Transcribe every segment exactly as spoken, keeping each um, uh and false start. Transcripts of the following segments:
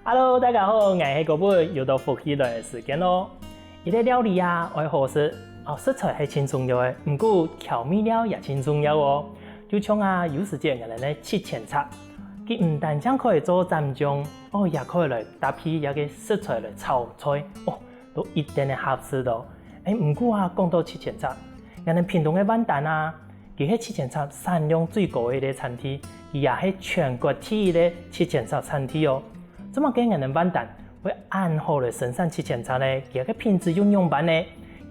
Hello，大家好，𠊎係果本，又到福氣來个時間囉。一個料理啊，愛好食，哦，食材係盡重要个，毋過調味料也盡重要哦。就像啊，有時節𠊎等个七層塔，佢毋單淨可以做蘸醬，哦，也可以來搭配這個食材來炒菜，哦，都一定个合適哦。誒，毋過啊，講到七層塔，𠊎等屏東个萬丹啊， 佢係七層塔產量最高个一個產地，佢也係全國第一个七層塔產地哦。做麼个𠊎等萬丹會恁好來生產七層塔呢？佢个品質又仰般呢？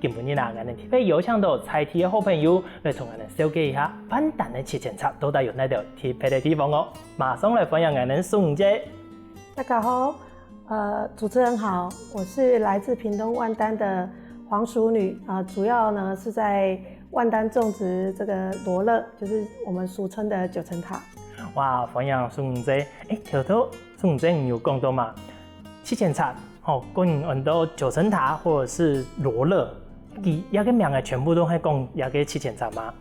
今晡日啊，𠊎等特別邀請到在地个好朋友來同𠊎等紹介一下萬丹个七層塔到底有哪兜特別个地方哦。馬上來歡迎𠊎等淑女姐。大家好，呃，主持人好，我是來自屏東萬丹的黃淑女，啊，主要呢是在萬丹種植這個羅勒，就是我們俗稱的九層塔。哇，歡迎淑女姐。誒，頭頭淑女姐你有講到嘛，七層塔，吼，國人安到九層塔或者是羅勒，佢這個名个全部都係講這個七層塔嗎？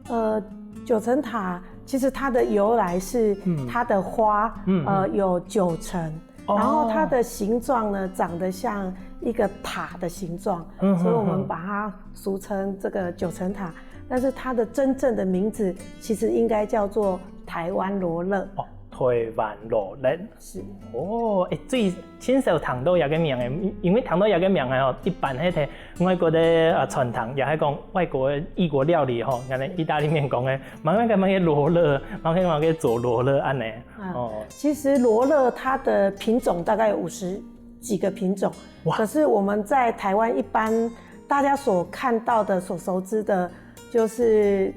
呃，九層塔其實它的由來是它的花，嗯嗯嗯，呃，有九層，哦，然後它的形狀呢，長得像一個塔的形狀，嗯哼哼，所以我們把它俗稱這個九層塔。但是它的真正的名字其實應該叫做台灣羅勒。哦，台灣羅勒。是。哦，誒，最，盡少聽到這個名誒，因為聽到這個名誒吼，一般係在外國个，呃，餐廳，也係講外國个異國料理吼，像意大利麵講个，麼个麼个羅勒，麼个麼个佐羅勒恁呢。啊，哦，其實羅勒它的品種大概有五十幾個品種，哇，可是我們在台灣一般大家所看到的、所熟知的，就是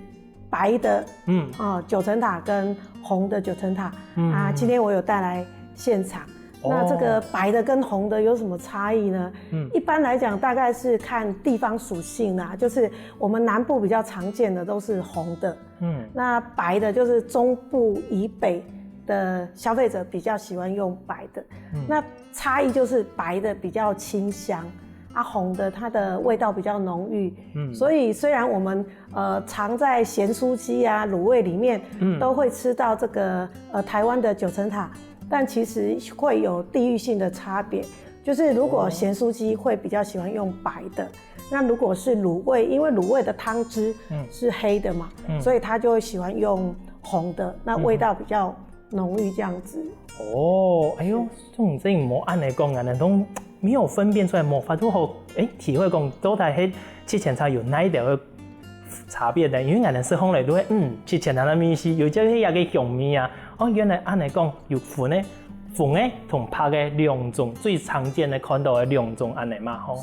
白的，嗯，啊，九層塔跟紅的九層塔，嗯，啊，今天我有帶來現場。哦，那這個白的跟紅的有什麼差異呢？嗯，一般來講，大概是看地方屬性啦，就是我們南部比較常見的都是紅的，嗯，那白的就是中部以北的消費者比較喜歡用白的。嗯，那差異就是白的比較清香，啊，紅的它的味道比較濃郁。嗯，所以雖然我們，呃，常在鹹酥雞啊、滷味裡面，嗯，都會吃到這個，呃，台灣的九層塔，但其實會有地域性的差別。就是如果鹹酥雞會比較喜歡用白的，那如果是滷味，因為滷味的湯汁，嗯，是黑的嘛，嗯，所以他就會喜歡用紅的，那味道比較濃郁這樣子。哦，哎喲，這種這種無恁呢講啊，那種沒有分辨出來，無法度好，誒，體會講到底係七層塔有哪一條个差別呢？因為𠊎等食起來都會，嗯，七層塔个味緒，有隻係一個香味啊。哦，原來恁呢講有分呢，紅个同白个兩種，最常見个看到个兩種恁呢嘛，吼。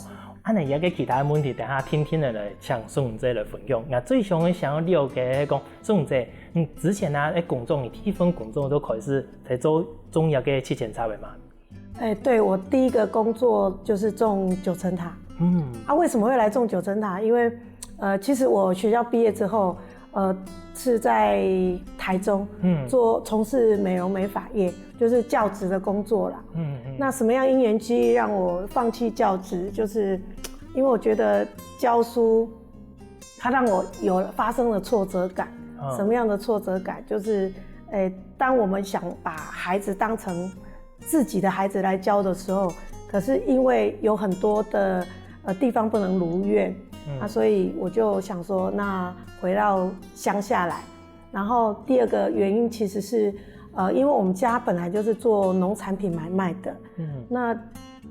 恁呢有個其他个問題，等下定定仔來請淑女姐來分享。𠊎最想个想要了解个係講，淑女姐，你之前啊，在工作，你第一份工作都開始在做種這個七層塔个嘛？哎，對，我第一個工作就是種九層塔。嗯，啊，為什麼會來種九層塔？因為，呃，其實我學校畢業之後，呃，是在台中，嗯，做，從事美容美髮業，就是教職的工作啦。嗯嗯，那什麼樣因緣際遇讓我放棄教職？就是因為我覺得教書，它讓我有發生了挫折感。嗯，什麼樣的挫折感？就是，誒，當我們想把孩子當成自己的孩子來教的時候，可是因為有很多的，呃，地方不能如願，嗯，啊，所以我就想說，那回到鄉下來。然後第二個原因其實是，呃，因為我們家本來就是做農產品買賣的，嗯，那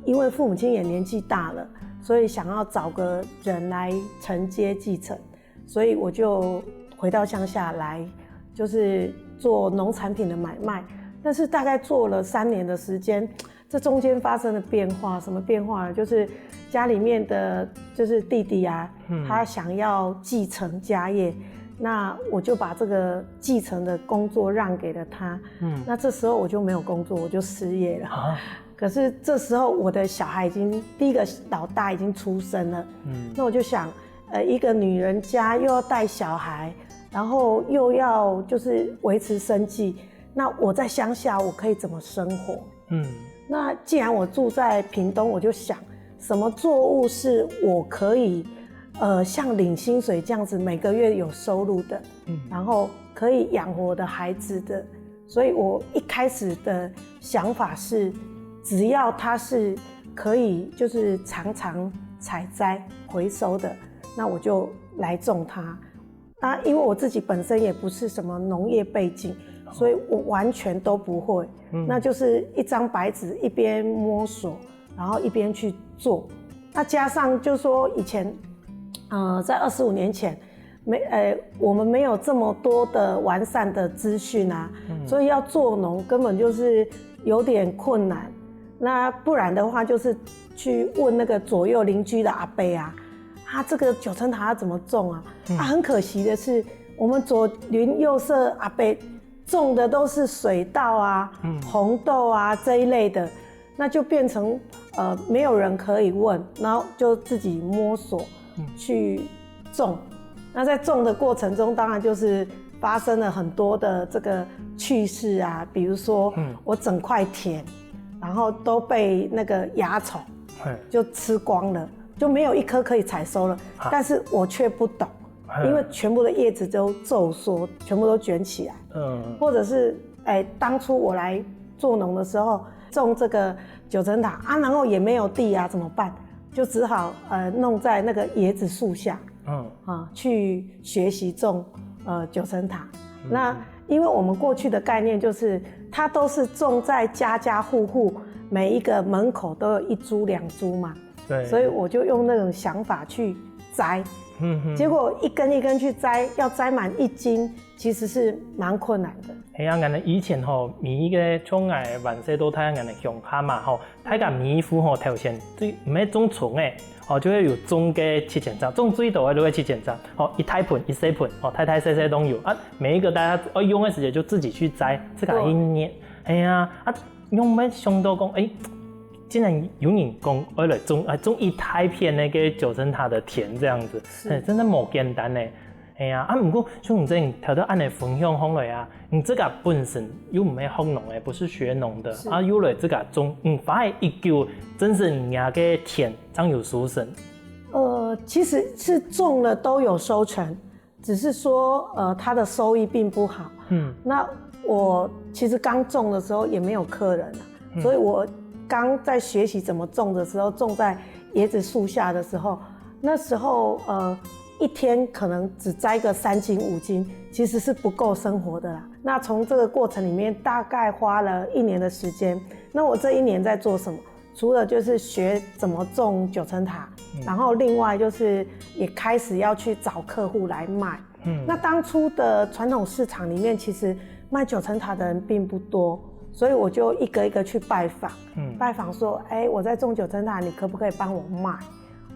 因為父母親也年紀大了，所以想要找個人來承接繼承，所以我就回到鄉下來，就是做農產品的買賣。但是大概做了三年的時間，這中間發生了變化，什麼變化呢？就是家裡面的，就是弟弟啊，嗯，他想要繼承家業，那我就把這個繼承的工作讓給了他。嗯，那這時候我就沒有工作，我就失業了。啊，可是這時候我的小孩已經，第一個老大已經出生了。嗯，那我就想，呃，一個女人家又要帶小孩，然後又要就是維持生計，那我在鄉下我可以怎麼生活？嗯，那既然我住在屏東，我就想什麼作物是我可以，呃，像領薪水這樣子每個月有收入的，嗯，然後可以養活我的孩子的。所以我一開始的想法是，只要它是可以就是常常采摘回收的，那我就来种它。那因为我自己本身也不是什么农业背景，所以我完全都不会。那就是一张白纸，一边摸索，然后一边去做。那加上就说以前，呃，在二十五年前，没，呃，我们没有这么多的完善的资讯啊，所以要做农根本就是有点困难。那不然的话，就是去问那个左右邻居的阿伯啊，啊，这个九层塔要怎么种啊？啊，很可惜的是，我们左邻右舍阿伯种的都是水稻啊、红豆啊这一类的，那就变成呃没有人可以问，然后就自己摸索去种。那在种的过程中，当然就是发生了很多的这个趣事啊，比如说我整块田，然后都被那个蚜虫就吃光了，就没有一颗可以采收了。但是我却不懂，因为全部的叶子都皱缩，全部都卷起来。嗯，或者是哎，当初我来做农的时候，种这个九层塔啊，然后也没有地啊，怎么办？就只好呃弄在那个椰子树下，嗯啊，去学习种呃九层塔。那因为我们过去的概念就是，它都是种在家家户户每一个门口都有一株两株嘛，对，所以我就用那种想法去摘，嗯哼，结果一根一根去摘，要摘满一斤，其实是蛮困难的。係啊，𠊎等以前吼，每一个像𠊎還細到大，𠊎等鄉下嘛吼，大家每一戶吼頭前最毋係種蔥个，哦，就會有種个七層塔，種最多个就係七層塔，哦，一大盆、一細盆，哦，大大細細都有啊。每一个大家愛用个時節就自己去摘，自家去捏。係啊，啊，仰會想到講，誒，竟然有人講愛來種，啊，種一大片那個九層塔的田這樣子，誒，真的無簡單呢。 係啊，啊毋過像你這樣頭到恁樣分享下來啊，你自家本身又毋係學農个，不是學農的，啊又來自家種，嗯，花一久，真是人家个田正有收成。呃，其实是种了都有收成，只是说呃它的收益并不好。嗯，那我其实刚种的时候也没有客人啊，所以我刚在学习怎么种的时候，种在椰子树下的时候，那时候呃一天可能只摘个三斤五斤，其实是不够生活的啦。那从这个过程里面大概花了一年的时间。那我这一年在做什么？除了就是学怎么种九层塔，然后另外就是也开始要去找客户来卖。嗯，那当初的传统市场里面，其实卖九层塔的人并不多，所以我就一个一个去拜访，拜访说，哎，我在种九层塔，你可不可以帮我卖？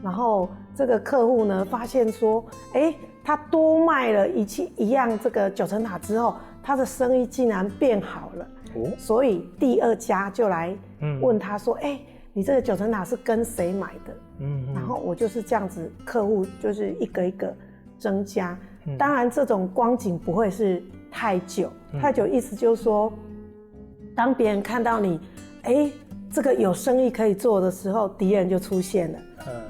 然后这个客户呢，发现说，哎，他多卖了一一样这个九层塔之后，他的生意竟然变好了。哦，所以第二家就来问他说，哎，你这个九层塔是跟谁买的？嗯，然后我就是这样子，客户就是一个一个增加。当然，这种光景不会是太久，太久意思就是说，当别人看到你，哎，这个有生意可以做的时候，敌人就出现了。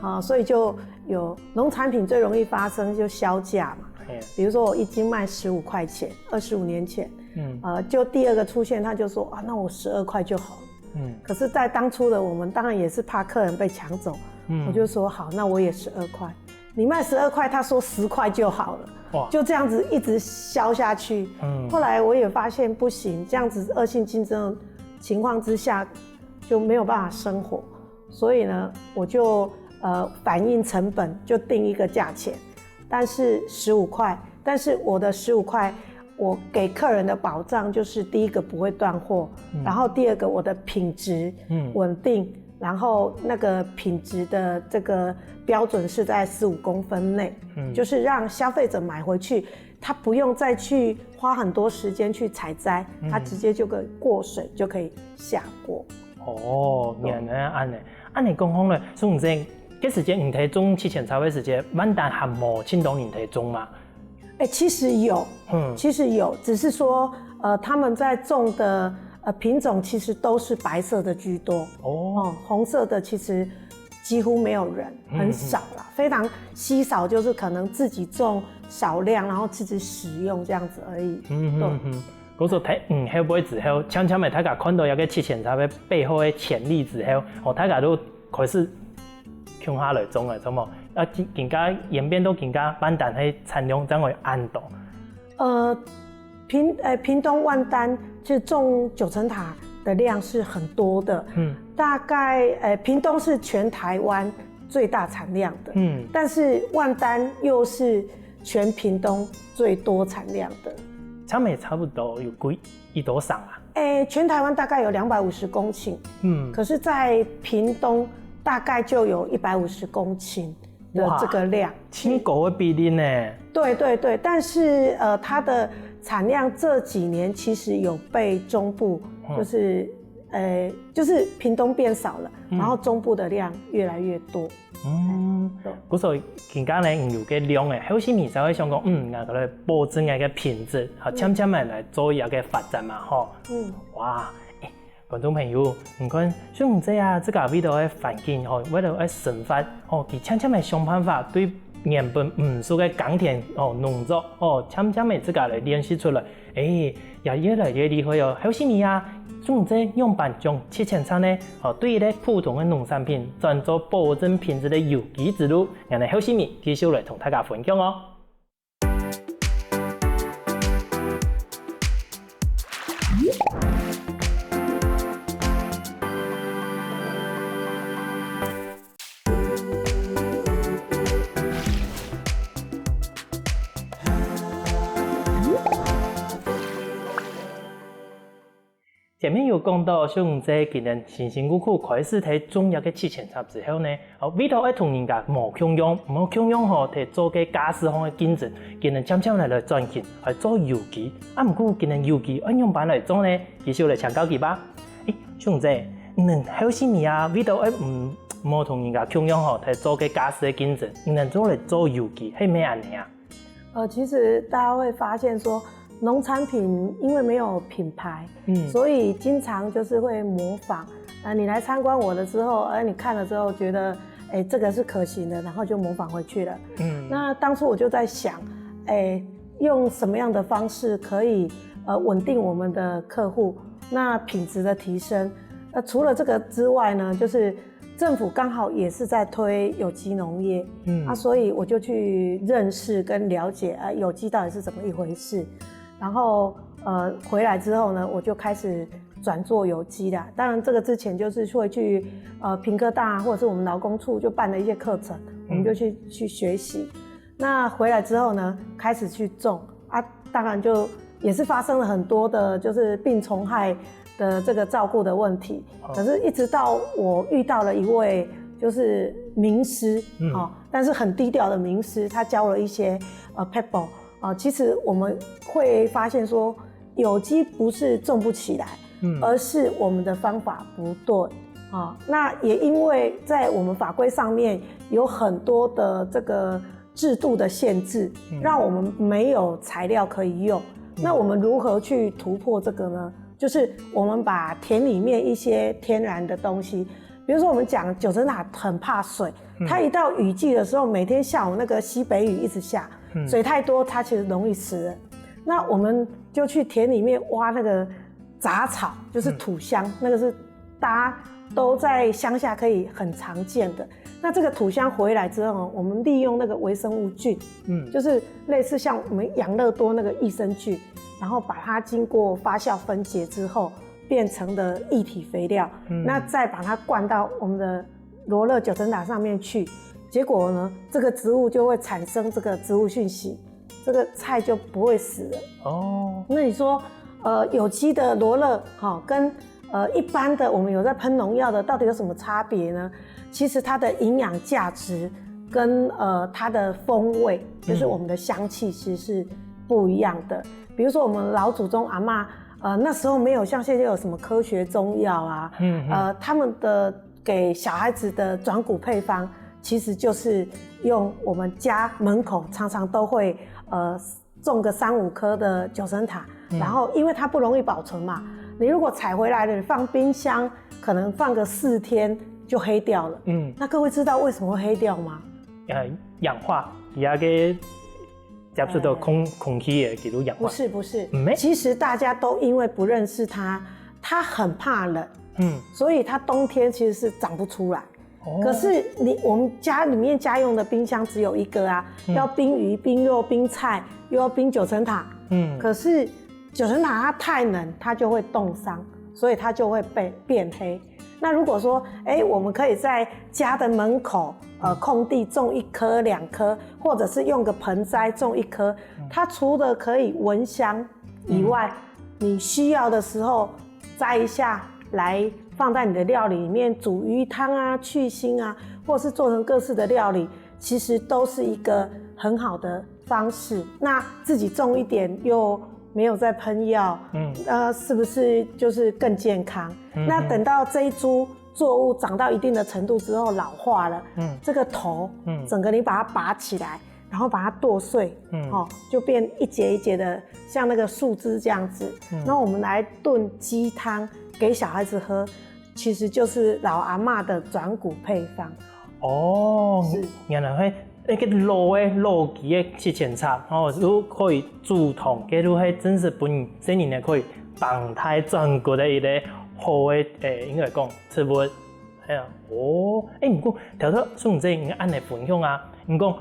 啊，所以就有农产品最容易发生就削价嘛。比如说我一斤卖十五块钱，二十五年前，嗯，呃，就第二个出现，他就说啊，那我十二块就好了。嗯，可是，在当初的我们当然也是怕客人被抢走，我就说好，那我也十二块。你卖十二块，他说十块就好了，哇，就这样子一直削下去。嗯，后来我也发现不行，这样子恶性竞争情况之下就没有办法生活，所以呢，我就呃反映成本，就定一个价钱，但是十五块，但是我的十五块我给客人的保障就是第一个不会断货，然后第二个我的品质稳定，然后那个品质的这个标准是在十五公分内，就是让消费者买回去，他不用再去花很多时间去采摘，他直接就可以过水就可以下锅。哦，原來恁樣，恁樣講講呢，宋先生，該時節你在種七層塔个時節，萬達還無盡多人在種嘛？ 哎，其实有，嗯，其实有，只是说，呃，他们在种的呃品种其实都是白色的居多，哦，红色的其实几乎没有人，很少啦，非常稀少，就是可能自己种少量，然后自己使用这样子而已。嗯嗯嗯。故所在五後輩之後，漸漸个大家看到這个七千冊个背後个潛力之後，哦，大家都開始共下來種了，著無？啊，今今下演變到今下萬丹个產量正會恁多。呃，屏呃屏東萬丹其實種九層塔的量是很多的，嗯，大概呃屏東是全台灣最大產量的，嗯，但是萬丹又是全屏東最多產量的。他們也差不多有幾幾多少啊？诶，全台灣大概有两百五十公顷，嗯，可是在屏東大概就有一百五十公顷的这个量。挺高的比例呢。对对对，但是呃，它的产量这几年其实有被中部，就是呃，就是屏东变少了，然后中部的量越来越多。嗯，故所今下呢，有个量誒，後續你才會想講，嗯，𠊎个來保證𠊎个品質，好，漸漸个來做一个發展嘛，吼。嗯，哇，誒，觀眾朋友，你看，像你這啊，這个為了愛環境吼，為了愛生活吼，佢漸漸个想辦法對原本毋熟个耕田哦、農作哦，漸漸个自家來練習出來，誒，也越來越厲害哦。後續你啊，像你這樣般將七千冊呢，哦，對一个普通个農產品轉做保證品質个有機之路，𠊎等後續你繼續來同大家分享哦。 前面有講到，秀英姐今年辛辛苦苦開始在種這个七千冊之後呢，哦，為著愛同人家無共樣，無共樣吼，在做个價數項个競爭，今年漸漸來來轉型，來做有機。啊，毋過今年有機愛仰般來做呢？繼續來請教佢吧。誒，秀英姐，你等後生人啊，為著愛毋無同人家共樣吼，在做个價數个競爭，你等做來做有機，係毋係恁呢啊？ 呃，其实大家会发现说，农产品因为没有品牌，嗯，所以经常就是会模仿。啊，你来参观我的时候，哎，你看了之后觉得，哎，这个是可行的，然后就模仿回去了。嗯，那当初我就在想，哎，用什么样的方式可以呃稳定我们的客户，那品质的提升。那除了这个之外呢，就是政府刚好也是在推有机农业，嗯，啊，所以我就去认识跟了解啊，有机到底是怎么一回事。然后呃回来之后呢，我就开始转做有机啦。当然这个之前就是会去呃屏科大或者是我们劳工处就办了一些课程，我们就去去学习。那回来之后呢，开始去种啊，当然就也是发生了很多的就是病虫害的这个照顾的问题。可是，一直到我遇到了一位就是名师，嗯，哦，但是很低调的名师，他教了一些呃 pebble 啊，其实我们会发现说，有机不是种不起来，嗯，而是我们的方法不对。啊，那也因为在我们法规上面有很多的这个制度的限制，让我们没有材料可以用。那我们如何去突破这个呢？就是我们把田里面一些天然的东西，比如说我们讲九层塔很怕水，它一到雨季的时候，每天下午那个西北雨一直下，水太多，它其实容易死人。那我们就去田里面挖那个杂草，就是土香，那个是大家都在乡下可以很常见的。那这个土香回来之后，我们利用那个微生物菌，嗯，就是类似像我们养乐多那个益生菌，然后把它经过发酵分解之后变成的液体肥料，那再把它灌到我们的罗勒九层塔上面去，结果呢，这个植物就会产生这个植物讯息，这个菜就不会死了。哦，那你说，呃，有机的罗勒，哈，跟呃一般的我们有在喷农药的，到底有什么差别呢？其实它的营养价值跟呃它的风味，就是我们的香气，其实是不一样的。比如说我们老祖宗阿嬷，呃，那时候没有像现在有什么科学中药啊，嗯，呃，他们的给小孩子的转骨配方，其实就是用我们家门口常常都会呃种个三五棵的九层塔，然后因为它不容易保存嘛，你如果采回来了，你放冰箱，可能放个四天就黑掉了。嗯，那各位知道为什么会黑掉吗？呃，氧化，佢个接觸到空空氣个佢就養壞。不是不是，嗯，其實大家都因為不認識它，它很怕冷，嗯，所以它冬天其實是長不出來。可是你我們家裡面家用的冰箱只有一個啊，要冰魚、冰肉、冰菜，又要冰九層塔。嗯，可是九層塔它太冷，它就會凍傷，所以它就會被變黑。那如果說，哎，我們可以在家的門口，呃，空地種一棵、兩棵，或者是用個盆栽種一棵，它除了可以聞香以外，你需要的時候摘一下來放在你的料理裡面煮魚湯啊、去腥啊，或是做成各式的料理，其實都是一個很好的方式。那自己種一點又沒有在噴藥，嗯，呃，是不是就是更健康？那等到這一株作物長到一定的程度之後老化了，嗯，這個頭，嗯，整個你把它拔起來，然後把它剁碎，嗯，哦，就變一节一节的，像那個樹枝這樣子。那我們來燉雞湯給小孩子喝，其實就是老阿嬤的轉骨配方。哦，原來係該个老个老雞个七千尺，哦，就可以煮湯，該就係真實分細人仔可以放大轉骨个一個好个，誒，應該講植物。係啊，哦，誒，毋過頭頭宋姐你恁樣分享啊，你講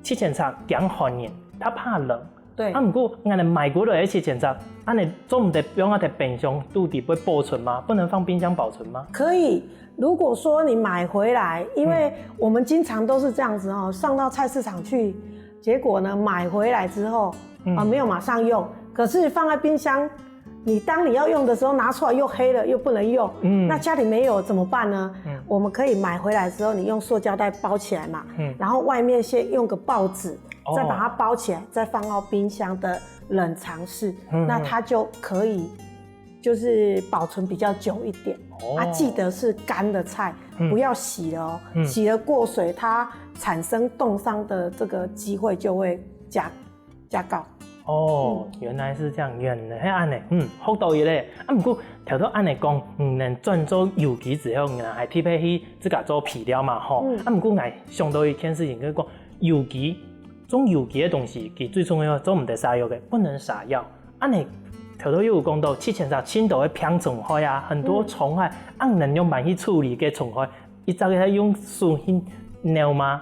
七千尺驚寒人，佢怕冷，對。啊，毋過，𠊎等買過來个七千尺，恁樣做毋得放在冰箱肚底會保存嗎？不能放冰箱保存嗎？可以，如果說你買回來，因為我們經常都是這樣子哦，上到菜市場去，結果呢，買回來之後，啊，沒有馬上用，可是放在冰箱，你當你要用的時候拿出來又黑了，又不能用，那家裡沒有怎麼辦呢？我們可以買回來之後，你用塑膠袋包起來嘛，然後外面先用個報紙，再把它包起來，再放到冰箱的冷藏室，那它就可以就是保存比較久一點。啊，記得是乾的菜，不要洗了哦，洗了過水，它產生凍傷的這個機會就會加加高。哦，原來是這樣，原來係恁樣，嗯，學到一個。啊，毋過頭頭恁樣講，嗯，轉做有機之後，嗯，還特別去自家做肥料嘛，吼。啊，毋過𠊎想到一件事情，就係講有機，種有機个東西，佢最重要做毋得灑藥个，不能灑藥。恁樣頭頭又有講到，七千尺盡多个病蟲害啊，很多蟲害，恁樣仰般去處理个蟲害，一隻个用手去弄嗎？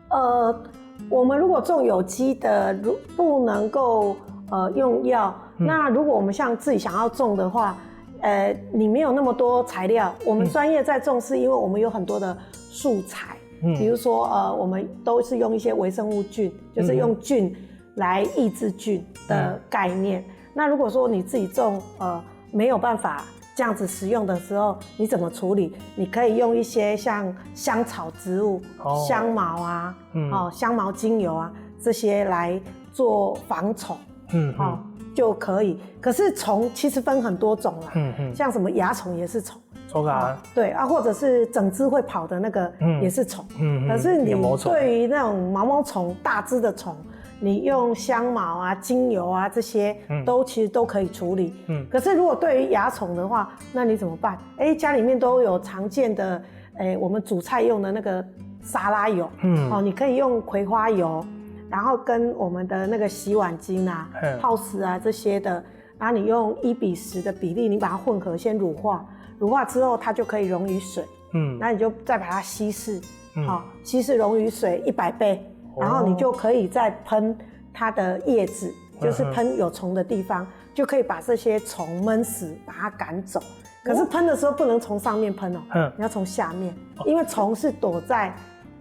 呃，我們如果種有機的，如不能夠呃用藥，那如果我們像自己想要種的話，呃，你沒有那麼多材料，我們專業在種，是因為我們有很多的素材，比如說呃，我們都是用一些微生物菌，就是用菌來抑制菌的概念。那如果說你自己種，呃，沒有辦法這樣子使用的時候，你怎麼處理？你可以用一些像香草植物、香茅啊，哦，香茅精油啊這些來做防蟲，嗯，哦，就可以。可是蟲其實分很多種啦，嗯嗯，像什麼蚜蟲也是蟲，蟲啊，對啊，或者是整隻會跑的那個也是蟲，嗯嗯，可是你對於那種毛毛蟲、大隻的蟲，你用香茅啊、精油啊這些都其實都可以處理。嗯，可是如果對於蚜蟲的話，那你怎麼辦？哎，家裡面都有常見的，哎，我們煮菜用的那個沙拉油，嗯，哦，你可以用葵花油，然後跟我們的那個洗碗精啊、泡芙啊這些的，然後你用一比十的比例，你把它混合，先乳化，乳化之後它就可以溶於水，嗯，那你就再把它稀釋，好，稀釋溶於水一百倍，然後你就可以再噴它的葉子，就是噴有蟲的地方，就可以把這些蟲悶死，把它趕走。可是噴的時候不能從上面噴哦，你要從下面，因為蟲是躲在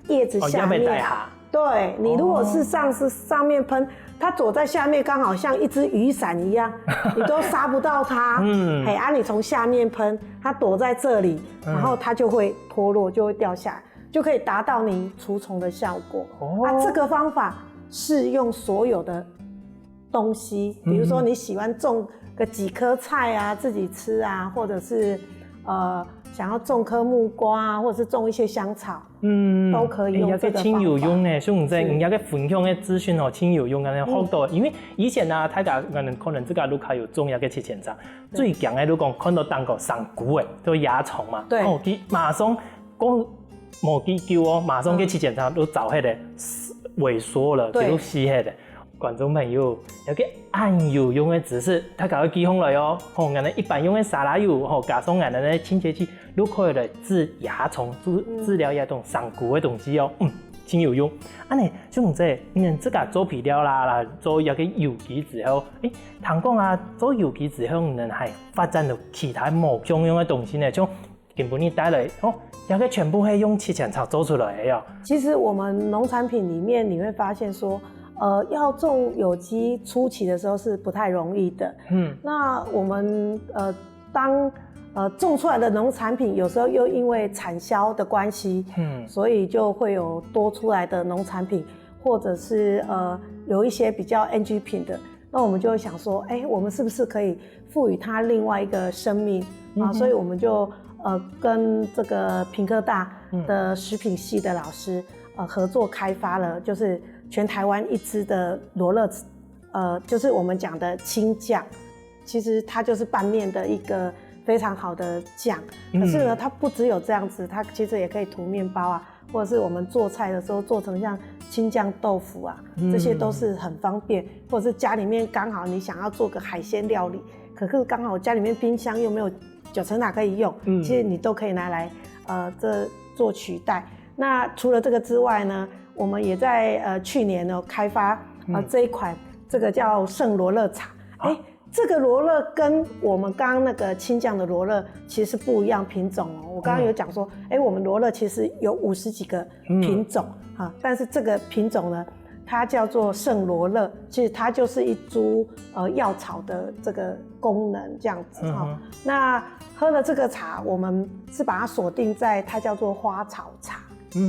葉子下面。哦，要被带下。对，你如果是上是上面喷，它躲在下面，刚好像一只雨伞一样，你都杀不到它。嗯，嘿，啊，你从下面喷，它躲在这里，然后它就会脱落，就会掉下来，就可以达到你除虫的效果。哦，啊，这个方法适用所有的东西，比如说你喜欢种个几棵菜啊，自己吃啊，或者是呃想要种棵木瓜啊，或者是种一些香草，嗯，都可以用这个方法。哎，也个真有用呢，所以你这，你这个分享的资讯哦，真有用，刚才学到。因为以前啊，大家可能可能自家屋下有种一个七千草，最强的就讲看到当个生菇诶，就蚜虫嘛，对，哦，佢马上讲无几久哦，马上个七千草都早黑的萎缩了，对，就死黑的。觀眾朋友，有个恁有用个知識，大家愛記下來哦。吼，𠊎等一般用个沙拉油，吼，加上𠊎等个清潔劑，都可以來治牙蟲，治治療一種傷口个東西哦。嗯，真有用。恁呢，像你這，你自家做肥料啦，啦，做一個有機之後，誒，聽講啊，做有機之後，你還發展到其他無共樣个東西呢，像 今晡日帶來，哦，這個全部係用七層茶做出來个哦。其實我們農產品裡面你會發現說，呃，要種有機初期的時候是不太容易的。嗯，那我們呃當呃種出來的農產品，有時候又因為產銷的關係，嗯，所以就會有多出來的農產品，或者是呃有一些比較 N G 品的，那我們就會想說，哎，我們是不是可以賦予它另外一個生命啊？所以我們就呃跟這個屏科大的食品系的老師呃合作開發了，就是全台灣一支的羅勒，呃，就是我們講的青醬。其實它就是拌麵的一個非常好的醬，可是呢，它不只有這樣子，它其實也可以塗麵包啊，或者是我們做菜的時候做成像青醬豆腐啊，這些都是很方便。或者是家裡面剛好你想要做個海鮮料理，可是剛好家裡面冰箱又沒有九層塔可以用，其實你都可以拿來呃這做取代。那除了這個之外呢，我們也在呃去年呢開發呃這一款這個叫聖羅勒茶，哎，這個羅勒跟我們剛剛那個青醬的羅勒其實是不一樣品種哦。我剛剛有講說，哎，我們羅勒其實有五十幾個品種啊，但是這個品種呢，它叫做聖羅勒，其實它就是一株呃藥草的這個功能這樣子哈。那喝了這個茶，我們是把它鎖定在它叫做花草茶，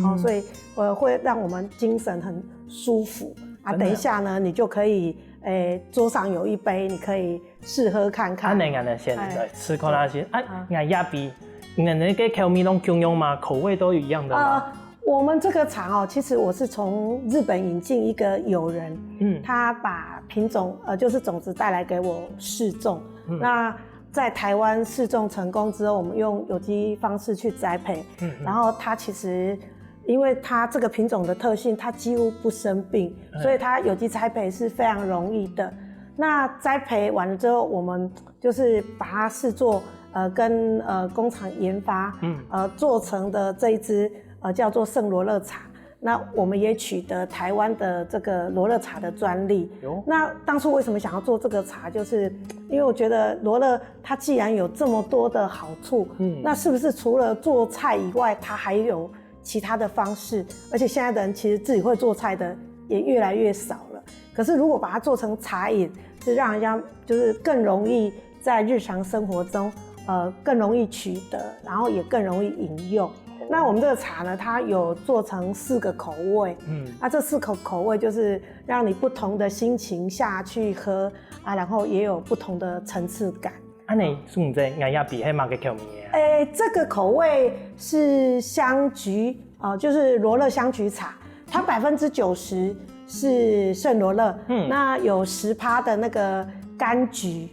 哦，所以呃會讓我們精神很舒服啊。等一下呢，你就可以，誒，桌上有一杯，你可以試喝看看。恁呢，恁呢，先來試看下先。啊，𠊎這杯，你們那個口味都共樣嗎？口味都一樣的嗎？呃，我們這個茶哦，其實我是從日本引進一個友人，嗯，他把品種，呃，就是種子帶來給我試種。那在台灣試種成功之後，我們用有機方式去栽培，嗯，然後它其實因為它這個品種的特性，它幾乎不生病，所以它有機栽培是非常容易的。那栽培完了之後，我們就是把它視作呃跟呃工廠研發，嗯，呃做成的這一支呃叫做圣罗勒茶。那我們也取得台灣的這個羅勒茶的專利。那當初為什麼想要做這個茶，就是因為我覺得羅勒它既然有這麼多的好處，嗯，那是不是除了做菜以外，它還有其他的方式？而且現在的人其實自己會做菜的也越來越少了。可是如果把它做成茶飲，是讓人家就是更容易在日常生活中，呃，更容易取得，然後也更容易飲用。那我們這個茶呢，它有做成四個口味，嗯，那這四個口味就是讓你不同的心情下去喝啊，然後也有不同的層次感。恁呢，宋姐，𠊎這杯係麼个口味啊？誒，這個口味是香桔，呃，就是羅勒香桔茶，它百分之九十是聖羅勒，嗯，那有十趴的那個柑橘，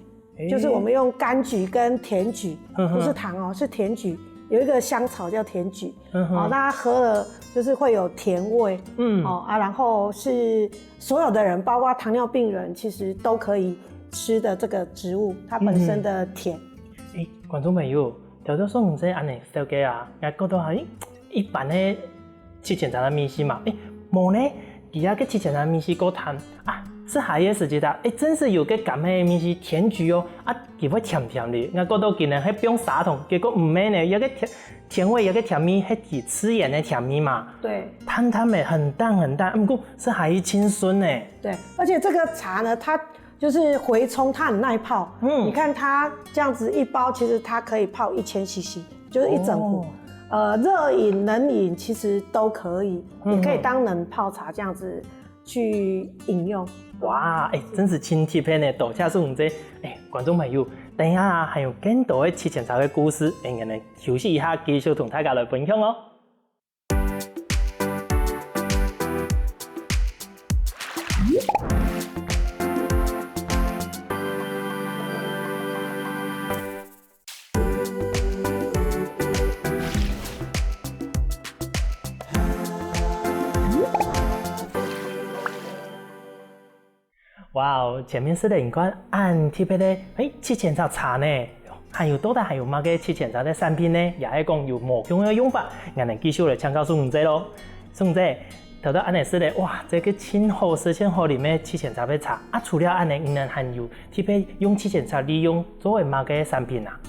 就是我們用柑橘跟甜橘，不是糖哦，是甜橘，有一個香草叫甜橘，哦，那它喝了就是會有甜味，嗯，哦啊，然後是所有的人，包括糖尿病人，其實都可以吃的這個植物，它本身的甜。誒，觀眾朋友，頭先宋姐恁呢紹介啊，𠊎覺得哈，誒，一般个七層塔个味緒嘛，誒，無呢，佢這个七層塔味緒過淡啊，食下个時節啊，誒，真係有个甘个味緒，甜橘哦，啊，佢會甜甜个，𠊎覺得佢呢係放砂糖，結果毋係呢，這个甜甜味，這个甜味係佢自然个甜味嘛，對，淡淡个，很淡很淡，毋過食下去盡順呢。對，而且這個茶呢，它就是回沖，它很耐泡。嗯，你看它這樣子一包，其實它可以泡一千C C，就是一整壺。哦，呃，熱飲、冷飲其實都可以，也可以當冷泡茶這樣子去飲用。哇，誒，真係盡特別呢，多謝宋姐。誒，觀眾朋友，等一下啊，還有更多个七層塔个故事，誒，𠊎等休息一下，繼續同大家來分享哦。哇哦，前面食了你看恁特別个，欸，七層塔茶呢，還有到底還有麼个七層塔个產品呢？也係講有無共樣个用法？𠊎等繼續來請教蘇紅姐囉。蘇紅姐，頭到恁仔食了，哇，這个盡好食、盡好啉个七層塔个茶。啊，除了恁仔，你等還有特別用七層塔利用做个麼个產品啊？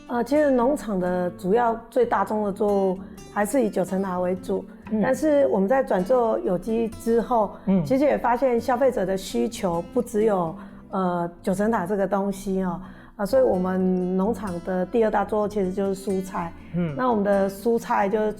呃，其实农场的主要最大宗的作物还是以九层塔为主，但是我们在转做有机之后，其实也发现消费者的需求不只有呃九层塔这个东西哦，啊，所以我们农场的第二大作物其实就是蔬菜。嗯，那我们的蔬菜就是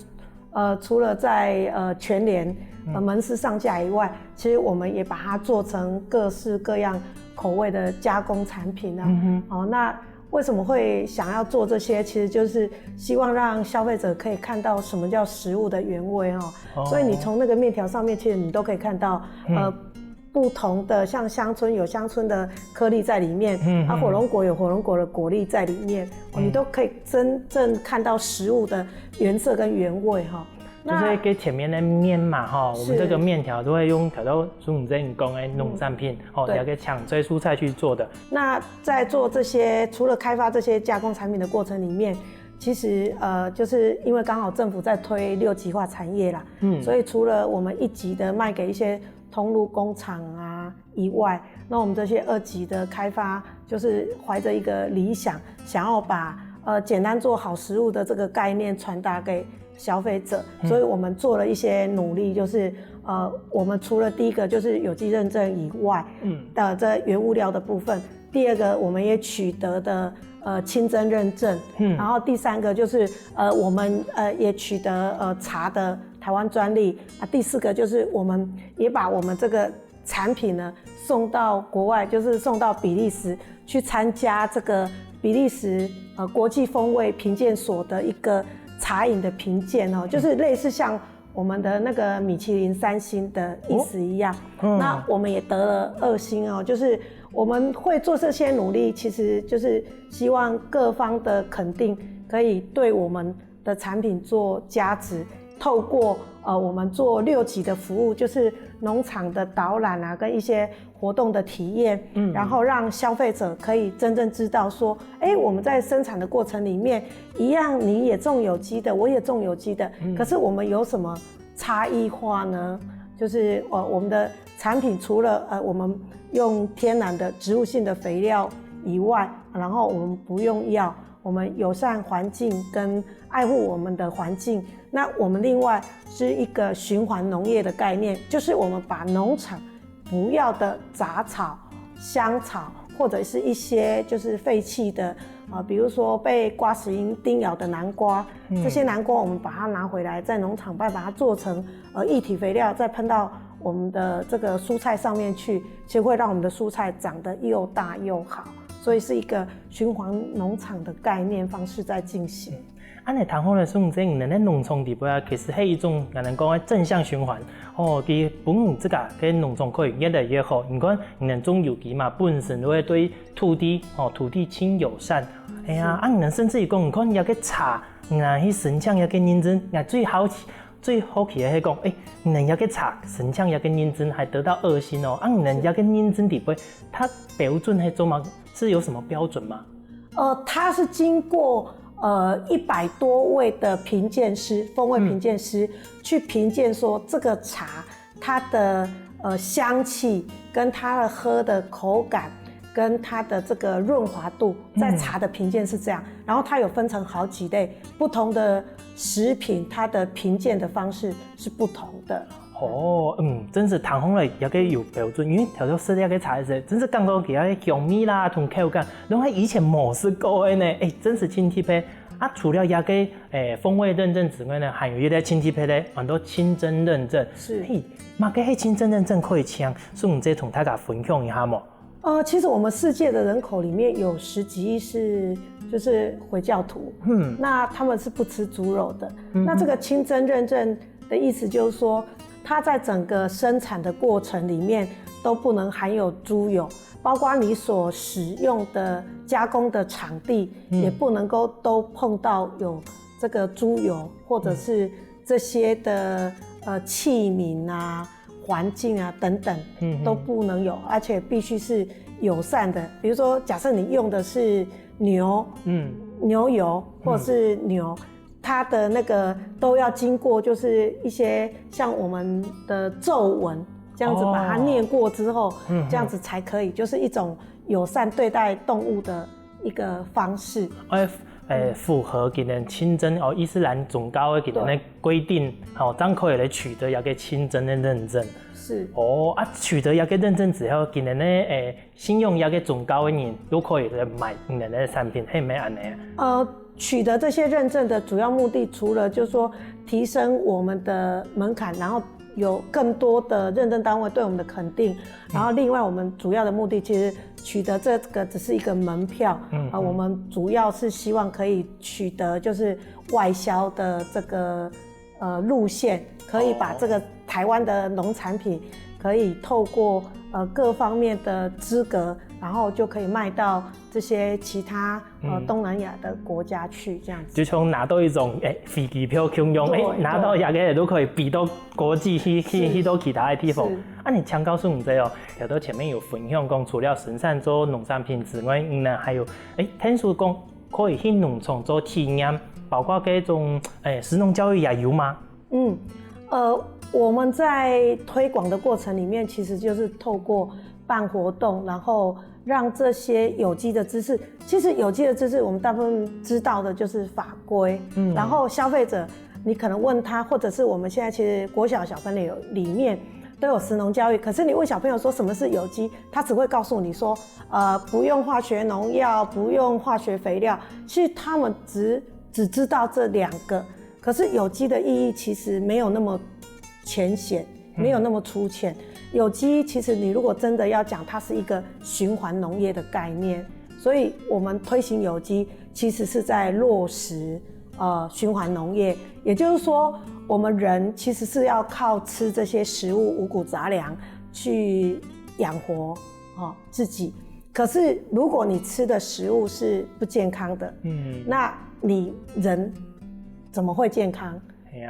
呃除了在呃全联呃门市上架以外，其实我们也把它做成各式各样口味的加工产品啊。哦，那 为什么会想要做这些？其实就是希望让消费者可以看到什么叫食物的原味哦。所以你从那个面条上面，其实你都可以看到，呃，不同的像乡村有乡村的颗粒在里面，啊，火龙果有火龙果的果粒在里面，你都可以真正看到食物的原色跟原味哈。就係个前面个面嘛，吼，我们这个面条都会用頭到苏紅姐你講个農產品，吼，对。那个青菜蔬菜去做的。那在做这些，除了开发这些加工产品的过程里面，其实呃，就是因为刚好政府在推六级化产业啦，嗯，所以除了我们一级的卖给一些通路工厂啊以外，那我们这些二级的开发，就是怀着一个理想，想要把呃简单做好食物的这个概念传达给消费者，所以我们做了一些努力，就是呃，我们除了第一个就是有机认证以外，嗯，的这原物料的部分，第二个我们也取得的呃清真认证，嗯，然后第三个就是呃我们呃也取得呃茶的台湾专利啊，第四个就是我们也把我们这个产品呢送到国外，就是送到比利时去参加这个比利时呃国际风味评鉴所的一个茶饮的评鉴哦，就是类似像我们的那个米其林三星的意思一样。那我们也得了二星哦，就是我们会做这些努力，其实就是希望各方的肯定可以对我们的产品做加值，透过呃我们做六级的服务，就是农场的导览啊，跟一些活动的体验，嗯，然后让消费者可以真正知道说，哎，我们在生产的过程里面，一样你也种有机的，我也种有机的，可是我们有什么差异化呢？就是呃我们的产品除了呃我们用天然的植物性的肥料以外，然后我们不用药，我们友善环境跟爱护我们的环境。那我们另外是一个循环农业的概念，就是我们把农场不要的杂草、香草，或者是一些就是废弃的啊、呃比如说被刮石螈叮咬的南瓜，这些南瓜我们把它拿回来，在农场把它做成呃液体肥料，再喷到我们的这个蔬菜上面去，其实会让我们的蔬菜长得又大又好，所以是一个循环农场的概念方式在进行。 恁仔聽好了，蘇紅姐，你等个農場底背啊，其實係一種，𠊎等講个正向循環。哦，佢分自家个農場可以越來越好。你看，你等種有機嘛，本身就會對土地，哦，土地盡友善。哎呀，啊，你等甚至於講，你看，這个茶，你等去申請這个認證，𠊎最好奇，最好奇个係講，哎，你等這个茶申請這个認證，還得到二星哦，啊，你等這个認證底背，它標準係做麼？是有什麼標準嗎？ 呃，它是经过呃一百多位的评鉴师，风味评鉴师、去评鉴说这个茶它的呃香气跟它的喝的口感跟它的这个润滑度，在茶的评鉴是这样，然后它有分成好几类不同的食品，它的评鉴的方式是不同的。 哦，嗯，真是聽好了，這个有標準，因為頭先食這个茶个時，真是感覺佢个香味啦，同口感，攏係以前無食過个呢。哎，真是盡特別。啊，除了這个，哎，風味認證之外呢，還有一个盡特別个，安到清真認證。是。嘿，麼个係清真認證可以請，蘇紅姐同大家分享一下無？ 呃，其实我们世界的人口里面有十几亿是就是回教徒，嗯，那他们是不吃猪肉的。那这个清真认证的意思就是说，它在整个生产的过程里面都不能含有猪油，包括你所使用的加工的场地也不能够都碰到有这个猪油或者是这些的呃器皿啊、环境啊等等都不能有，而且必须是友善的。比如说，假设你用的是牛，嗯，牛油或是牛，它的那个都要经过，就是一些像我们的咒文这样子把它念过之后，这样子才可以，就是一种友善对待动物的一个方式。哎，符合佢等清真哦，伊斯兰宗教个佢等个规定，好，正可以来取得一个清真个认证。是哦，啊，取得一个认证之后，佢等个诶，信仰一个宗教个人都可以来买佢等个产品，系毋系安尼啊？呃，取得这些认证的主要目的，除了就是说提升我们的门槛，然后有更多的认证单位对我们的肯定，然后另外我们主要的目的其实取得这个只是一个门票，嗯，啊，我们主要是希望可以取得就是外销的这个呃路线，可以把这个台湾的农产品可以透过呃各方面的资格，然后就可以卖到这些其他呃东南亚的国家去这样子。就像拿到一种诶飞机票共样，诶拿到一个都可以飞到国际去去去到其他个地方。啊，你请教师毋知哦，有到前面有分享讲，除了生产做农产品之外，嗯呢还有诶，听说讲可以去农场做体验，包括这种诶食农教育也有吗？嗯，呃，我们在推广的过程里面，其实就是透过办活动，然后让这些有机的知识，其实有机的知识我们大部分知道的就是法规，嗯，然后消费者你可能问他，或者是我们现在其实国小小朋友里面都有食农教育，可是你问小朋友说什么是有机，他只会告诉你说，呃，不用化学农药，不用化学肥料，其实他们只只知道这两个。可是有机的意义其实没有那么浅显，没有那么粗浅。有机其实你如果真的要讲，它是一个循环农业的概念，所以我们推行有机其实是在落实呃循环农业，也就是说，我们人其实是要靠吃这些食物五谷杂粮去养活哦自己。可是如果你吃的食物是不健康的，嗯，那你人怎么会健康？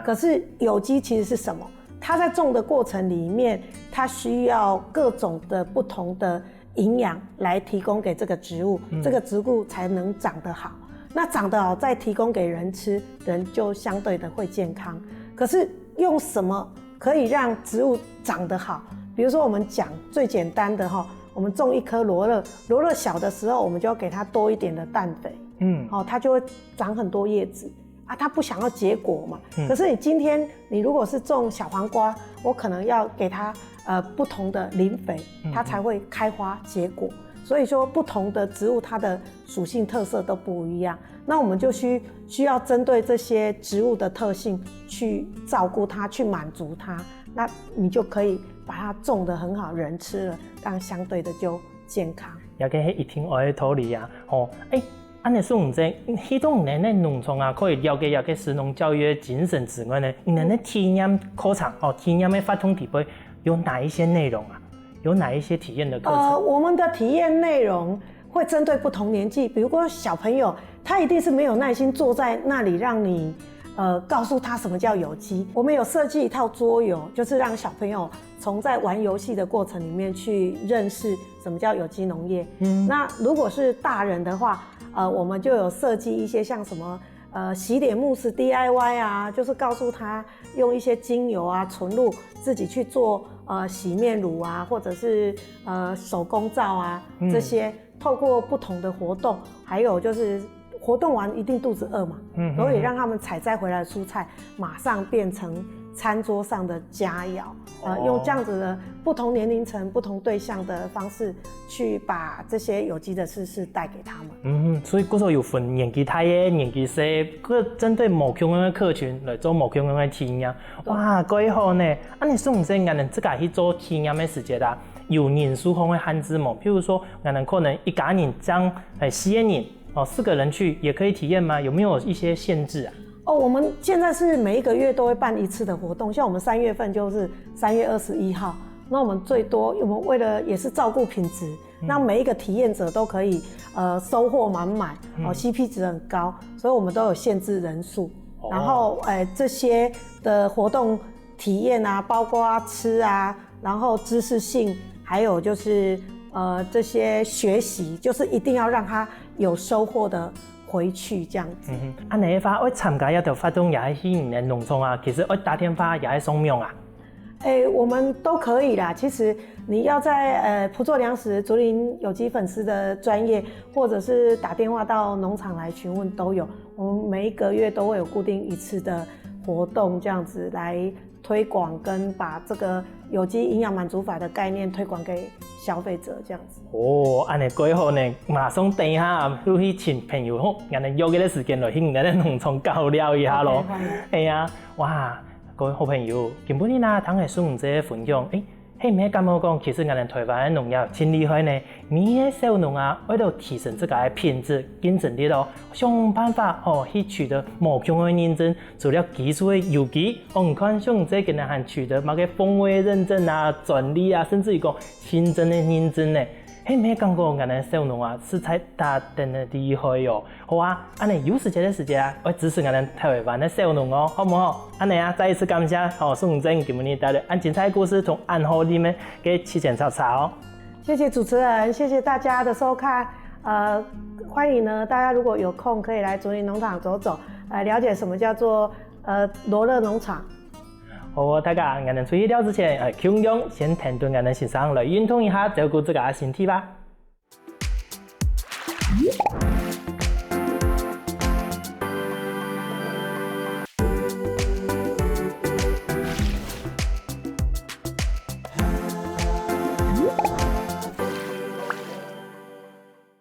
可是有机其实是什么？它在种的过程里面，它需要各种的不同的营养来提供给这个植物，这个植物才能长得好。那长得好再提供给人吃，人就相对的会健康。可是用什么可以让植物长得好？比如说我们讲最简单的哈，我们种一棵罗勒，罗勒小的时候我们就要给它多一点的氮肥，嗯，哦，它就会长很多叶子。啊，它不想要结果嘛。可是你今天你如果是种小黄瓜，我可能要给它呃不同的磷肥，它才会开花结果。所以说不同的植物它的属性特色都不一样，那我们就需需要针对这些植物的特性去照顾它，去满足它，那你就可以把它种得很好，人吃了，当然相对的就健康。也个一定爱道理啊，吼，哎。 恁呢，所以毋知，去到你等个农场啊，可以了解一个食农教育个精神之外呢，你等个体验课程哦，体验个活动底背有哪一些内容啊？有哪一些体验的课程？呃，我们的体验内容会针对不同年纪，比如说小朋友，他一定是没有耐心坐在那里让你。呃，告诉他什么叫有机。我们有设计一套桌游，就是让小朋友从在玩游戏的过程里面去认识什么叫有机农业。嗯，那如果是大人的话，呃，我们就有设计一些像什么呃洗脸慕斯 D I Y 啊，就是告诉他用一些精油啊、纯露自己去做呃洗面乳啊，或者是呃手工皂啊这些，透过不同的活动，还有就是活动完一定肚子饿嘛，所以让他们采摘回来的蔬菜马上变成餐桌上的佳肴。呃，用这样子的不同年龄层、不同对象的方式去把这些有机的知识带给他们。嗯，所以故所有分年纪大个、年纪细个，个针对无共样个客群来做无共样个体验。哇，几好呢！啊，你说毋说，俺等自家去做体验个时节啦，有人数方面个限制无？譬如说，俺等可能一家人这样，哎，四个人哦，四个人去也可以体验吗？有没有一些限制啊？哦，我们现在是每一个月都会办一次的活动，像我们三月份就是三月二十一号，那我们最多，我们为了也是照顾品质，让每一个体验者都可以呃收获满满，哦，C P 值很高，所以我们都有限制人数。然后，哎，这些的活动体验啊，包括吃啊，然後知識性，還有就是呃這些學習，就是一定要讓他有收穫的回去這樣子。嗯哼，恁樣个話，愛參加這條活動也係去你个農場啊，其實愛打電話也係上網啊。誒，我們都可以啦。其實你要在呃埔作糧食竹林有機粉絲的專頁，或者是打電話到農場來詢問都有。我們每一個月都會有固定一次的活動，這樣子來推廣跟把這個有機營養滿足法的概念推廣給消費者，這樣子。哦，恁樣蓋好呢，馬上等一下就去請朋友吼，恁樣約一個時間來去你个農場交流一下咯。OK，歡迎。係啊，哇，各位好朋友，今晡日啊，聽了淑英姐个分享，誒， 係毋係感覺講，其實𠊎等臺灣个農業盡厲害呢？每一個小農啊，為著提升自家个品質、競爭力哦，想辦法哦去取得無共个認證，除了技術个有機，哦，你看像這今年還取得麼个風味認證啊、專利啊，甚至於講清真个認證呢。係毋係感覺𠊎等小農啊，實在打等个厲害哦？ 好啊，恁樣有時間个時間啊，愛支持𠊎等臺灣个小農哦，好毋好？恁樣啊，再一次感謝吼，淑英姐今晡日帶來恁精彩个故事同恁好啉个七層茶茶哦。謝謝主持人，謝謝大家的收看。呃，歡迎呢，大家如果有空，可以來竹林農場走走，來了解什麼叫做呃羅樂農場。好哦，大家，𠊎等出去尞之前，呃，共樣先停頓𠊎等先生來運動一下，照顧自家个身體吧。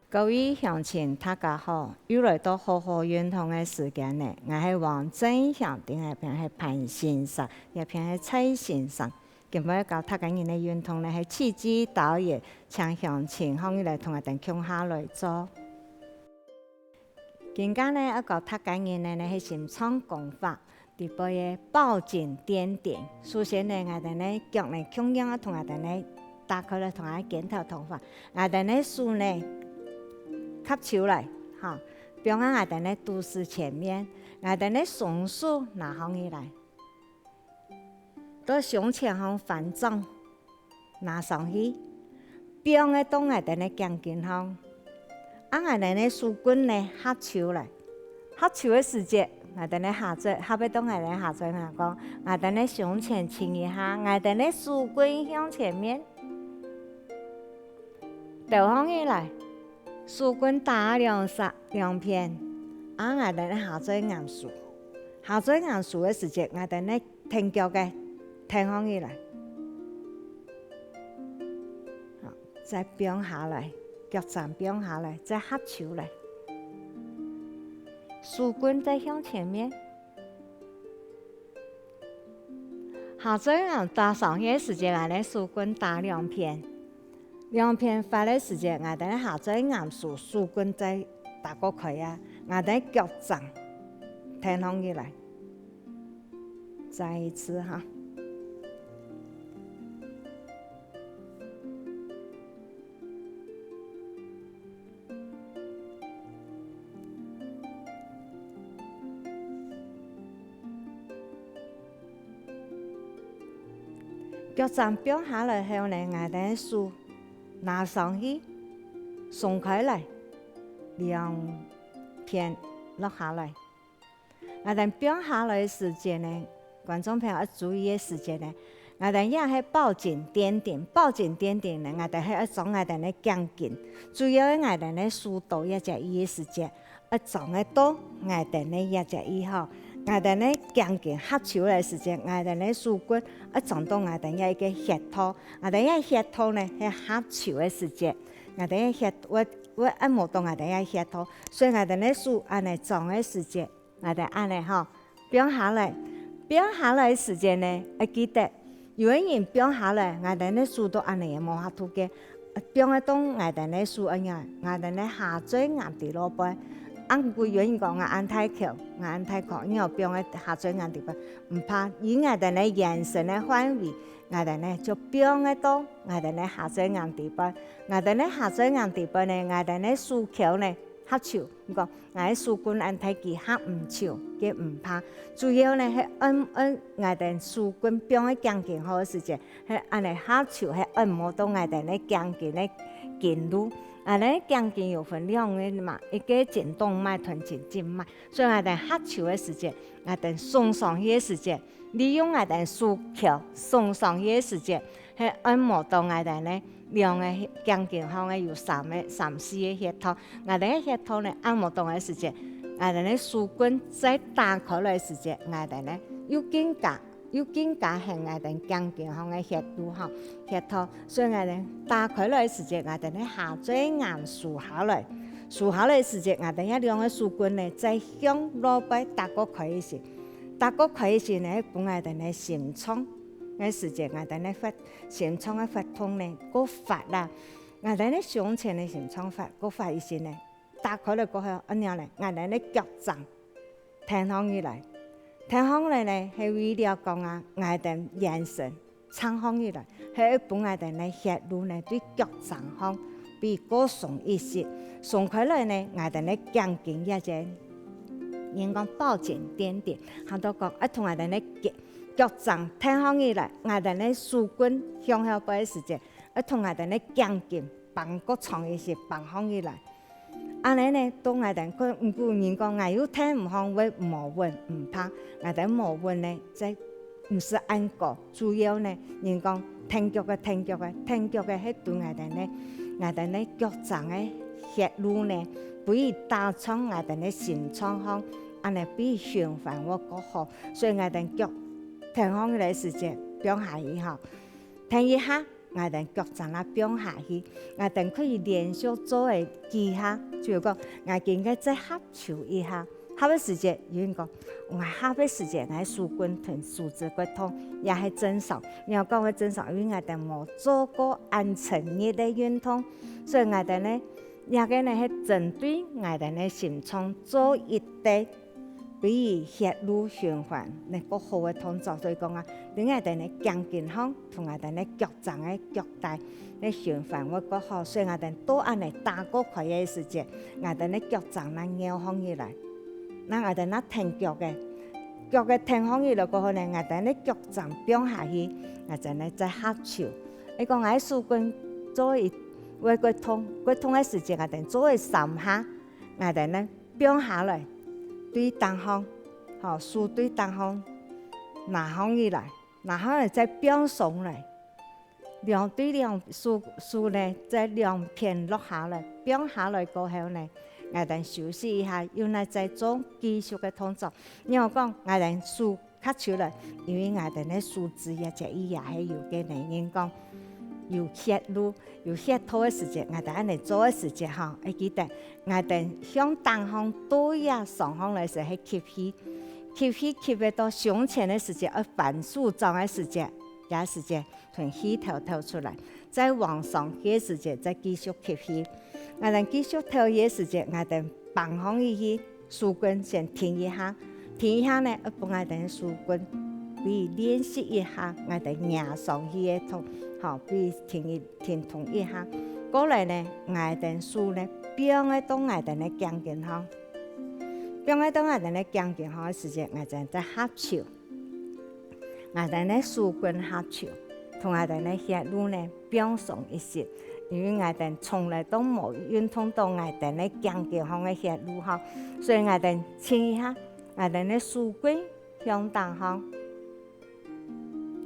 各位鄉親，大家好！又來到好好運動个時間了。𠊎係王正祥，在這片係潘先生，這片係蔡先生。今晡日教大家人个運動呢，係氣機導引，請鄉親䟘起來同𠊎等共下來做。今下呢，愛教大家人个呢係心臟功法。 裡背个抱緊墊頂。首先呢，𠊎等个腳呢共樣愛同𠊎等个打開來同𠊎个肩頭同款。𠊎等个手呢合手來，哈，放在𠊎等个肚屎前面。𠊎等个雙手拿䟘起來，到胸前項翻掌。 拿上去，放个到𠊎等个頸根項。啊𠊎等个手䞚呢合手來，合手个時節，𠊎等个下嘴，合个到𠊎等个下嘴牙講，𠊎等个胸前伸一下，𠊎等个手䞚向前面，兜䟘起來。 手䞚打兩儕兩片，啊𠊎等个下嘴頷收。下嘴頷收个時節，𠊎等个𢯭腳个𢯭䟘起來。好，再放下來，腳㬹放下來，再合手來。手䞚再向前面。 下嘴頷打上去个時節，𠊎等手䞚打兩片。兩片發个時節，𠊎等下嘴頷收，手䞚再打過開啊，𠊎等腳㬹𢯭䟘起來。再一次哈。 腳㬹放下來後呢，𠊎等个手拿上去，鬆開來，兩片落下來。 𠊎等放下來个時節呢，觀眾朋友愛注意个時節呢，𠊎等這係抱緊墊頂，抱緊墊頂呢，𠊎等係愛裝𠊎等个頸根，主要个𠊎等个手到這隻位个時節，愛裝个到𠊎等个這隻位吼。𠊎等个頸根合手个時節，𠊎等个手䞚愛裝到𠊎等這一個穴道，𠊎等這穴道呢係合手个時節，𠊎等个穴會會按摩到𠊎等个穴道，所以𠊎等个手恁仔裝个時節， 𠊎等恁仔吼，放下來，放下來个時節呢，愛記得，有个人放下來，𠊎等个手都恁仔無法度个，放个到𠊎等个手恁樣，𠊎等个下嘴頷底落背。啊毋過有人講𠊎恁大箍，𠊎恁大箍，因為𠊎放个下嘴頷底背，毋怕，以𠊎等个圓身个範圍，𠊎等呢就放个到𠊎等个下嘴頷底背。𠊎等个下嘴頷底背呢，𠊎等个手箍呢，合手，你講𠊎个手根恁大支合毋就，該毋怕。主要呢係愛愛𠊎兜手根放个頸根好个時節，係恁仔合手，係愛摸著𠊎兜个頸根个筋路。𠊎兜頸根有分兩個嘛，一個頸動脈同頸靜脈。所以𠊎兜合手个時節，𠊎兜送上去个時節，利用𠊎兜手撅送上去个時節，係愛摸著𠊎兜呢 兩個頸根項个有三個、三四個穴道。𠊎兜个穴道呢，按摩到个時節，𠊎兜个手根再打開來時節，𠊎兜呢又更加又更加係𠊎兜頸根項个穴路吼，穴道。所以𠊎兜打開來時節，𠊎兜个下嘴頷收下來，收下來時節，𠊎兜這兩個手根呢，再向外背打過開一息，打過開一息呢，分𠊎兜个心臟个時節，𠊎兜个發 心臟个活動呢，過發啦。𠊎兜个胸前个心臟發，過發一息呢，打開來過後，恁樣呢，𠊎兜个腳㬹挺䟘起來。挺䟘起來呢，係為了講啊，𠊎兜圓身挺䟘起來，係愛分𠊎兜个血路呢，對腳㬹項比較鬆一息。鬆開來呢，𠊎兜个頸根這節，人講包緊點點，還到講愛同𠊎兜个腳 腳㬹挺䟘起來，𠊎兜个手根向後背个時節，愛同𠊎兜个頸根挷較長一息，挷䟘起來。恁仔呢，到𠊎兜看，毋過人講𠊎又挺毋䟘，會無穩，毋怕。𠊎兜無穩呢，這毋使恁高，主要呢，人講挺腳个，挺腳个，挺腳个係對𠊎兜个，𠊎兜个腳㬹个血路呢，分佢打上𠊎兜个心臟項，恁仔分佢循環會較好。 所以𠊎兜腳挺䟘起來時節，放下去吼。挺一下，𠊎兜腳㬹啊放下去，𠊎兜可以連續做个幾下，就係講𠊎今个再合手一下。合个時節，有人講，𠊎合个時節，𠊎手根同手指會痛，也係正常。你愛講个正常，因為𠊎兜無做過恁深入个運動，所以𠊎兜呢，這個呢係針對𠊎兜个心臟做一個 分佢血路循環能較好个動作。所以講啊，對𠊎兜个頸根項同𠊎兜个腳㬹个腳底个循環會較好。所以𠊎兜到恁仔打過開个時節，𠊎兜个腳㬹正拗䟘起來，正𠊎兜正挺腳个，腳个挺䟘起來過後呢，𠊎兜个腳㬹放下去，𠊎兜呢再合手。係講𠊎手根做一會過痛，過痛个時節，𠊎兜做一三下，𠊎兜呢 放下來，對頂項，吼，手對頂項拿䟘起來，拿䟘來再放鬆來，兩對兩手手呢，再兩片落下來，放下來過後呢，𠊎兜休息一下，又來再做繼續个動作。你好講，𠊎兜手 較出來，因為𠊎兜个手指也這一也係有个呢，人講有血路，有血道个時節，𠊎兜恁仔做个時節吼，愛記得，𠊎兜向頂項對這上項來時係吸氣，吸氣吸會到胸前个時節，愛反手掌个時節，這時節同氣敨敨出來，再往上去个時節，再繼續吸氣。𠊎兜繼續敨氣个時節，𠊎兜挷䟘起去， 手根先停一下，停一下呢，愛分𠊎兜个手根，分佢練習一下，𠊎兜擎上去个動，吼，分佢停一停動一下。過來呢，𠊎兜手呢，放个到𠊎兜个頸根項，放个到𠊎兜个頸根項个時節，𠊎兜再合手。 𠊎兜个手根合手，同𠊎兜个血路呢放鬆一息，因為𠊎兜從來都無運動到𠊎兜个頸根項个血路吼，所以𠊎兜伸一下，𠊎兜个手根向頂項。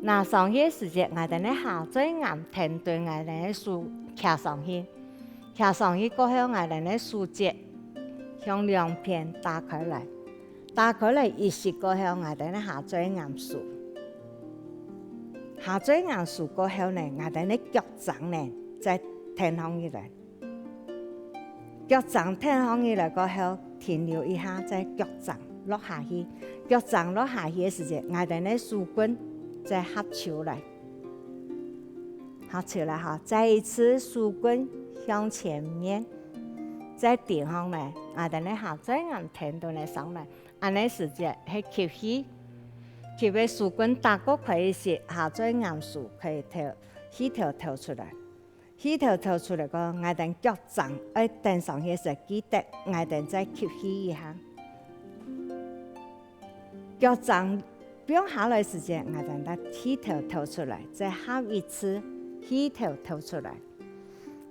拿上去个時節，𠊎兜个下嘴頷跈等𠊎兜个手擎上去，擎上去過後，𠊎兜个手節向兩片打開來。 打開來一息過後，𠊎兜个下嘴頷收。下嘴頷收過後呢，𠊎兜个腳踭呢，再挺䟘起來。腳踭挺䟘起來過後，停留一下，再腳踭落下去。腳踭落下去个時節，𠊎兜个手根再合手來。 合手來吼，再一次手根向前面，再頂項來，𠊎兜个下嘴頷挺到來上來，恁仔時節係吸氣，吸个手根打過開一息，下嘴頷收，可以敨，氣敨敨出來。氣敨敨出來个，𠊎兜腳㬹愛㧯上去時，記得𠊎兜再吸氣一下。腳㬹放下來時節，𠊎兜再氣敨敨出來，再合一次，氣敨敨出來。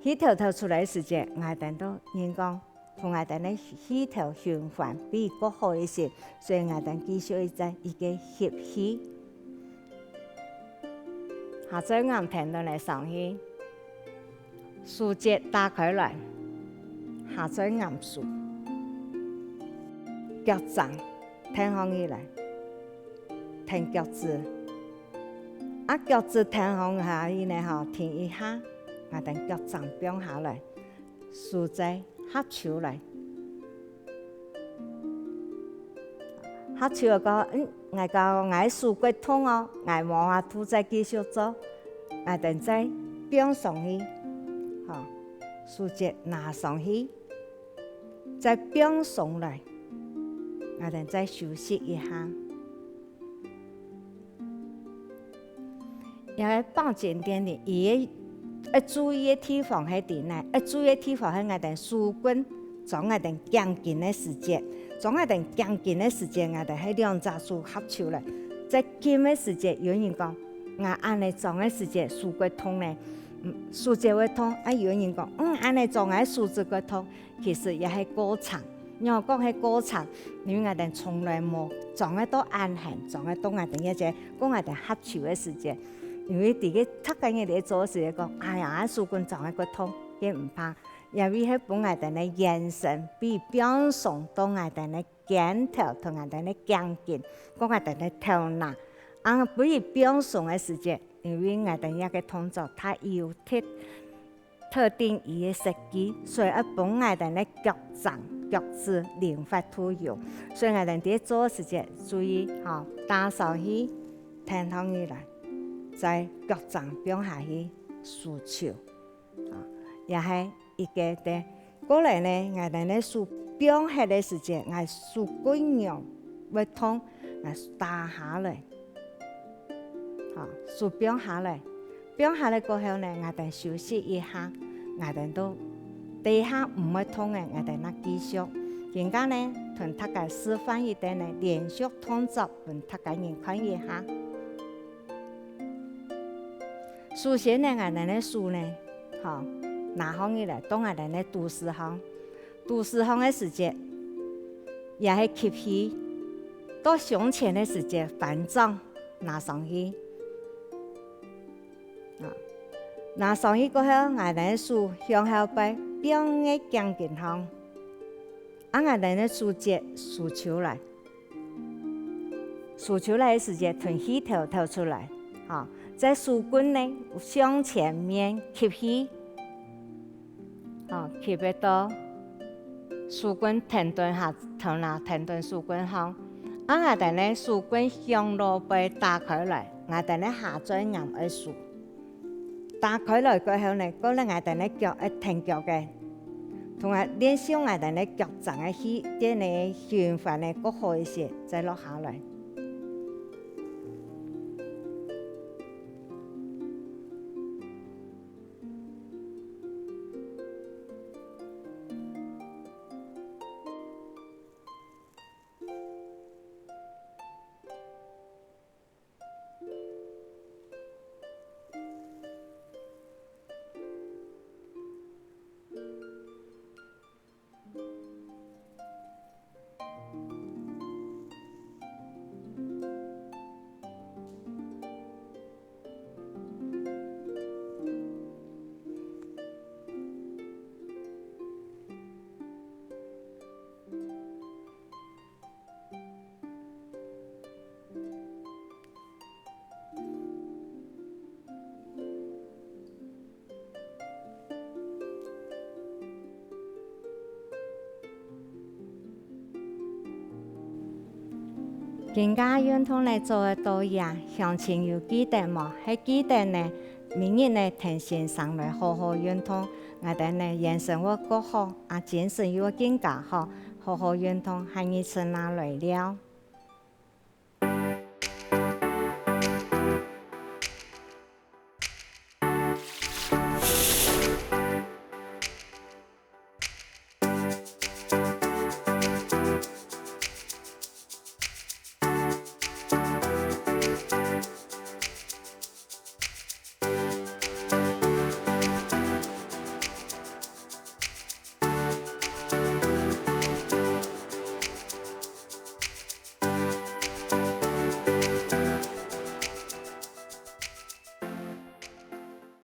氣敨敨出來時節，𠊎兜都人講，同𠊎兜个氣敨循環比較好一些，所以𠊎兜繼續一再一個吸氣。 下嘴頷跈等來上去，手節打開來，下嘴頷收，腳㬹跈䟘起來，跈腳趾。啊，腳趾跈䟘下去呢吼，停一下，𠊎兜腳㬹放下來，手再合手來。 下手个講，嗯，𠊎講𠊎手骨痛哦，𠊎無法度再繼續做，𠊎兜再放鬆去，吼，手節拿鬆去，再放鬆來，𠊎兜再休息一下。 這个保健店裡，佢个愛注意个地方係在哪？愛注意个地方係𠊎兜手骨，當𠊎兜頸筋个時節，當𠊎兜頸筋个時節，𠊎兜係兩隻手合手來。在撳个時節，有人講，𠊎恁呢當个時節手骨痛呢，嗯，手節會痛，啊，有人講，嗯，恁呢當个手指骨痛。 其實也係過程。仰講係過程？因為𠊎兜從來無當个到恁絚，當个到𠊎兜這節，講𠊎兜合手个時節。因為在該逐個人在做个時節講，哎呀，手骨當个骨痛，該毋怕。因為係分𠊎兜个圓身，比放鬆到𠊎兜个肩頭同𠊎兜个頸筋，講𠊎兜个頭那。啊，分佢放鬆个時節，因為𠊎兜這個動作，佢有特 特定佢个設計，所以愛分𠊎兜个腳㬹、腳趾靈活度用。所以𠊎兜在做个時節，注意吼，打上去，跈䟘起來，再腳㬹放下去，收手。啊，這係一個个。過來呢，𠊎兜个手放忒个時節，𠊎手骨癢會痛，𠊎打下來。 好，手放下來，放下來過後呢，𠊎兜休息一下，𠊎兜都等下毋會痛个，𠊎兜那繼續。今下呢，同大家示範一個呢，連續動作分大家人看一下。首先呢，𠊎兜个手呢，好，拿䟘起來，到𠊎兜个肚屎項。肚屎項个時節，也係吸氣，到胸前个時節翻掌。 拿上去。啊，拿上去過後，𠊎兜个手向後背放个頸根項，啊𠊎兜个手節收手來。收手來个時節，吞氣敨敨出來，吼，在手骨呢向前面吸氣。 哦，吸个到，手骨跈等下，頭那跈等手骨項。啊𠊎兜呢手骨向外背打開來，𠊎兜呢下嘴頷愛收。打開來過後呢，過來𠊎兜呢腳愛跈腳个，同𠊎練習𠊎兜呢腳㬹个氣，這呢循環呢較好一些，再落下來。 今下運動呢做到這，鄉親有記得無？係記得呢，每日呢跈先生來好好運動，𠊎兜呢圓身會較好，啊精神又會更加好，好好運動，下二次那來尞。